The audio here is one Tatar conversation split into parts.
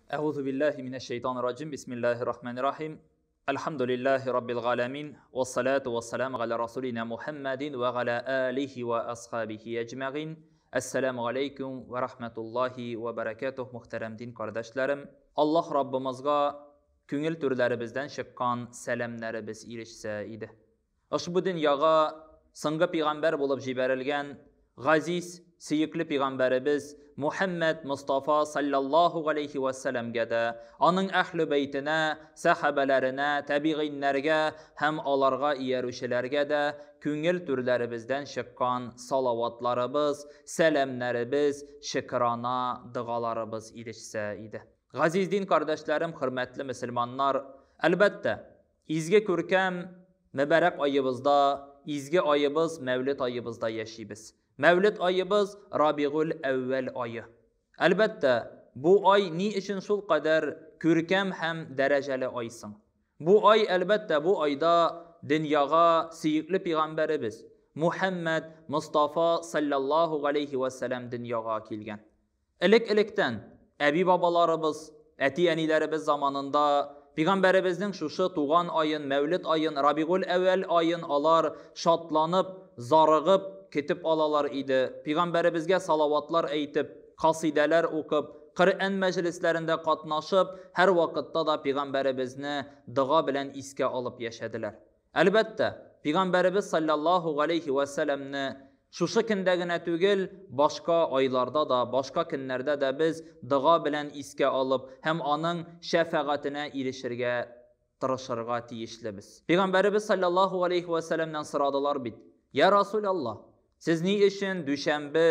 Әгъузу биллаһи минәш шәйтанир раҗим. Бисмиллаһир рахманир рахим. Әлхәмдүлиллаһи раббил галәмин. Вассалату вассаламу галя расулина Мухаммадин ва галя алихи ва асхабихи әҗмәгыйн. Әссәламу алейкум ва рахматуллаһи ва баракатуһ, мөхтәрәм дин кардәшләрем. Аллаһ Раббымызга күңел түрләребездән чыккан сәламнәребез ирешсә иде. Ошбу дөньяга соңгы пигамбәр булып җибәрелгән газиз, сөекле пигамбәребез Мухәммәд Мостафа салләллаһу галәйһи вә сәләмгә дә, аның әһле бәйтенә, сәхабәләренә, тәбигыйннәргә һәм аларга иярүчеләргә дә күңел түрләребездән чыккан салаватларыбыз, сәламнәребез, шөкерана догаларыбыз ирешсә иде. Газиз дин кардәшләрем, хөрмәтле мөселманнар, әлбәттә, Изге күркәм, мөбарәк аебызда, изге аебыз Мәүлет аебызда яшибез. Мәүлет аебыз Рабигуль әүвәл ае. Әлбәттә, бу ай ни өчен шулкадәр күркәм һәм дәрәҗәле ай соң? Бу ай, әлбәттә, бу айда дөньяга сөекле пигамбәребез Мухәммәд Мостафа салләллаһу галәйһи вә сәлам дөньяга килгән. Элек-электән, әби-бабаларыбыз, әти-әниләребез заманында Пигамбәребезнең шушы туган аен, Мәүлет аен, Рабигуль-әүвәл аен алар шатланып, зарыгып көтеп алалар иде. Пигамбәребезгә салаватлар әйтеп, касыйдәләр укып, Коръән мәҗлесләрендә катнашып, һәрвакытта да Пигамбәребезне дога белән искә алып яшәделәр. Әлбәттә, Пигамбәребез салләллаһу галәйһи вә сәләмне шушы көндә генә түгел, башка айларда да, башка көннәрдә дә без дога белән искә алып һәм аның шәфәгатенә ирешергә тырышырга тиешлебез. Пигамбәребез салләллаһу галәйһи вә сәләмнән сорадылар бит, Йә Расүләллаһ, Сез ни өчен дүшәмбе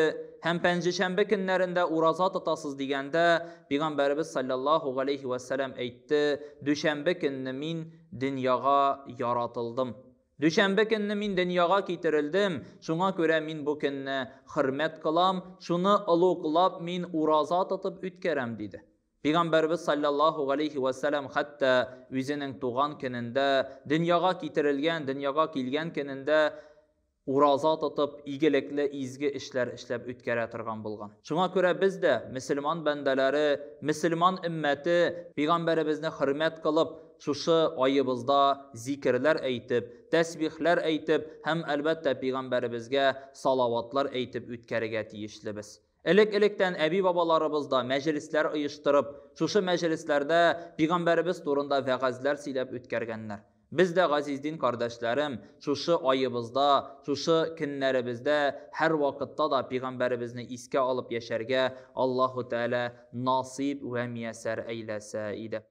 һәм пәнҗешәмбе көннәрендә ураза тотасыз дигәндә, Пигамбәребез салләллаһу галәйһи вә сәлам әйтте, Дүшәмбе көнне мин дөньяга яратылдым. Дүшәмбе көнне мин дөньяга китерелдем, шуңа күрә мин бу көнне хөрмәт кылам, шуны олуглап мин ураза тотып үткәрәм, диде. Пигамбәребез салләллаһу галәйһи вә сәлам хәтта үзенең туган көнендә, дөньяга китерелгән, дөньяга килгән көнендә ураза тотып, игелекле, изге эшләр эшләп үткәрә торган булган. Шуңа күрә без дә, мөселман бәндәләре, мөселман өммәте, пигамбәребезне хөрмәт кылып, шушы аебызда зикерләр әйтеп, тәсбихләр әйтеп һәм, әлбәттә, пигамбәребезгә салаватлар әйтеп үткәрергә тиешлебез. Элек-электән әби-бабаларыбыз да мәҗлесләр оештырып, шушы мәҗлесләрдә пигамбәребез турында вәгазьләр сөйләп үткәргәннәр. Без дә, газиз дин кардәшләрем, шушы аебызда, шушы көннәребездә һәрвакытта да пигамбәребезне искә алып яшәргә Аллаһу Тәгалә насыйп вә миясәр әйләсә иде.